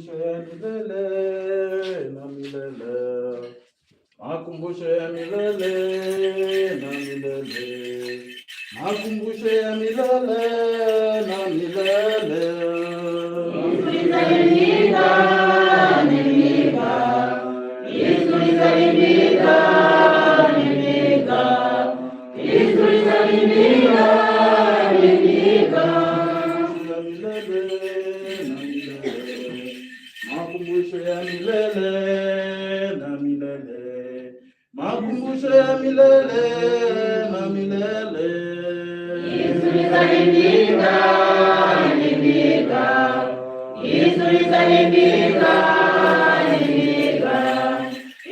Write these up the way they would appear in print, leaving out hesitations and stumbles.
Makumbusho ya milele na milele, makumbusho ya milele na milele, makumbusho ya milele na milele. Yesu lisalimika, Yesu lisalimika, limika, Yesu lisalimika, limika. Ya milele na milele, makumbusho ya milele na milele, makumbusho ya milele na milele. Yesu lisalimika, limika, Yesu lisalimika, limika,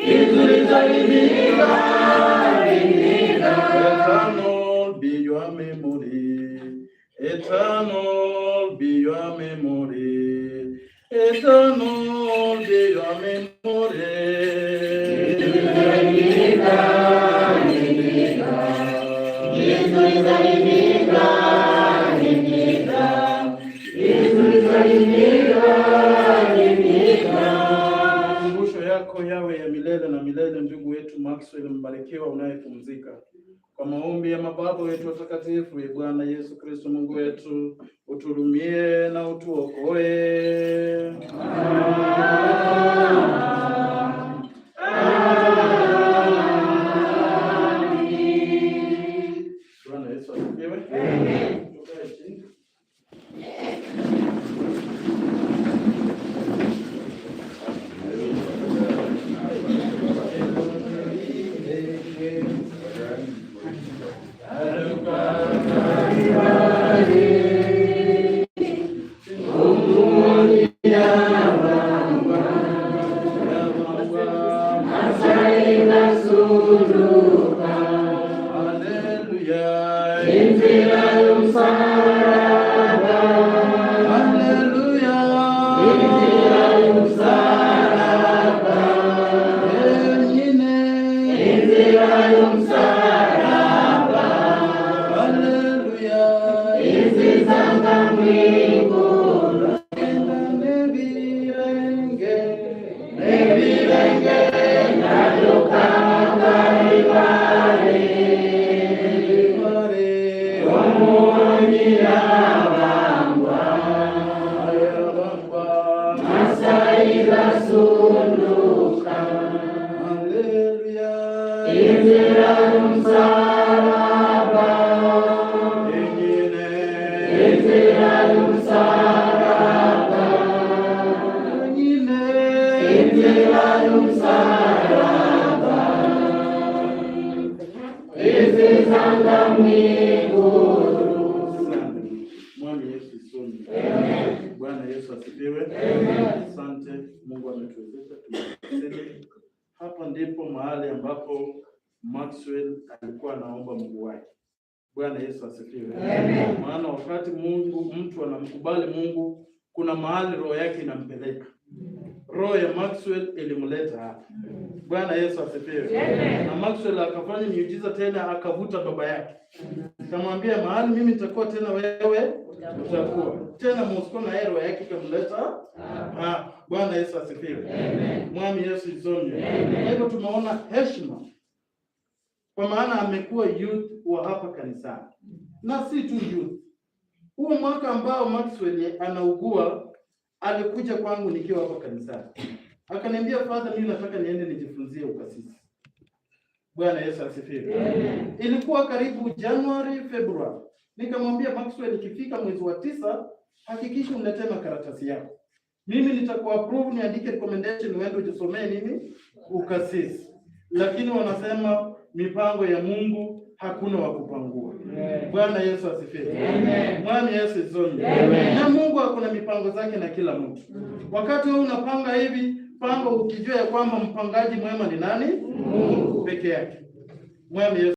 Yesu lisalimika, limika. Eternal be your memory. Eternal be your memory. Eternal be your memory. Lisalimika, limika, Yesu lisalimika, limika, Yesu lisalimika, limika. Makumbusho yako yawe ya milele na milele, ndugu wetu Maxwell Mbarikiwa unayepumzika. Kwa maombi ya mababu wetu watakatifu, e Bwana Yesu Kristo Mungu wetu, utuhurumie na utuokoe. Bwana Yesu asifiwe. Tukae chini. Suluka, Haleluya. Inzira y'umusaraba, Haleluya. Inzira y'umusaraba, Yenyine. Inzira y'umusaraba, Haleluya. Izizanga mw'iguru, N'ibirenge. N'ibirenge nabyo Kalvari, Mare. Omunyi yabambwa, Ayabamba. Masaiza suluka, Haleluya. Inzira y'umusaraba, Yenyine. Inzira y'umusaraba, Yenyine. Inzira y'umusaraba, izizanga mw'iguru. Asante. Mwami Yesu isoni. Bwana Yesu asifiwe. Asante, Mungu ametuwezesha tumewasili. Hapa ndipo mahali ambapo Maxwell alikuwa anaomba Mungu wake. Bwana Yesu asifiwe. Maana wakati Mungu mtu anamkubali Mungu, kuna mahali roho yake inampeleka. Roho ya Maxwell ilimleta hapa. Bwana Yesu asifiwe. Na Maxwell akafanya miujiza tena, akavuta baba yake, akamwambia mahali mimi nitakuwa tena wewe utakuwa tena. Moscow na yeye roho yake ikamleta hapa. Bwana Yesu asifiwe. Mwami Yesu izomye. Kwa hivyo tumeona heshima, kwa maana amekuwa youth wa hapa kanisani na si tu youth. Huo mwaka ambao Maxwell anaugua alikuja kwangu nikiwa hapa kanisani, akaniambia, "Father, mimi nataka niende nijifunzie ukasisi." Bwana Yesu asifiwe. Ilikuwa karibu January, February. Nikamwambia Maxwell, ikifika mwezi wa 9 hakikisha uniletee makaratasi yako. Mimi nitakuapprove niandike recommendation uende ujisomee nini ukasisi. Lakini wanasema mipango ya Mungu hakuna wa kupangua. Bwana Yesu asifiwe. Bwana Yesu izonye. Na Mungu akona mipango zake na kila mtu. Wakati wewe unapanga hivi, panga ukijua ya kwamba mpangaji mwema ni nani? Mungu peke yake. Mwami Yesu